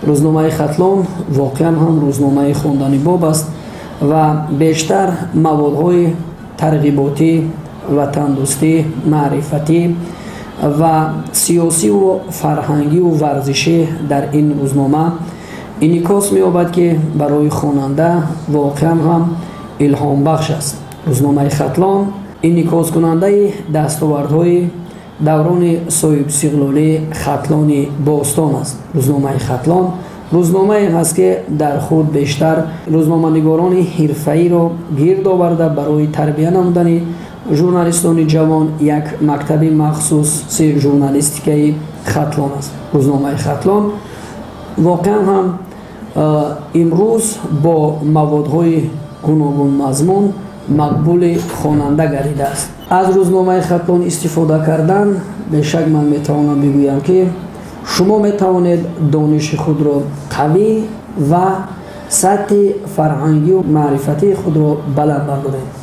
Рӯзномаи Хатлон воқеан ҳам рӯзномаи хондани боб аст ва бештар маводҳои тарғиботӣ, ватандӯстӣ, маърифатӣ ва сиёсиву фарҳангиву варзишӣ дар ин рӯзнома инъикос меёбад, ки барои хонанда воқеан ҳам илҳомбахш аст. Рӯзномаи Хатлон инъикоскунандаи дастовардҳои даврони соҳибистиқлолии Хатлони бостон аст. Рӯзномаи Хатлон рӯзномае ҳаст, ки дар худ бештар рӯзноманигорони ҳирфаиро гирд оварда, барои тарбия намудани журналистони ҷавон як мактаби махсуси журналистикаи Хатлон аст. Рӯзномаи Хатлон воқеан ҳам имрӯз бо маводҳои гуногунмазмун мақбули хонанда гардидааст. Аз рӯзномаи Хатлон истифода кардан, бешак, ман метавонам бигӯям, ки шумо метавонед дониши худро қавӣ ва сатҳи фарҳангию маърифатии худро баланд бардоред.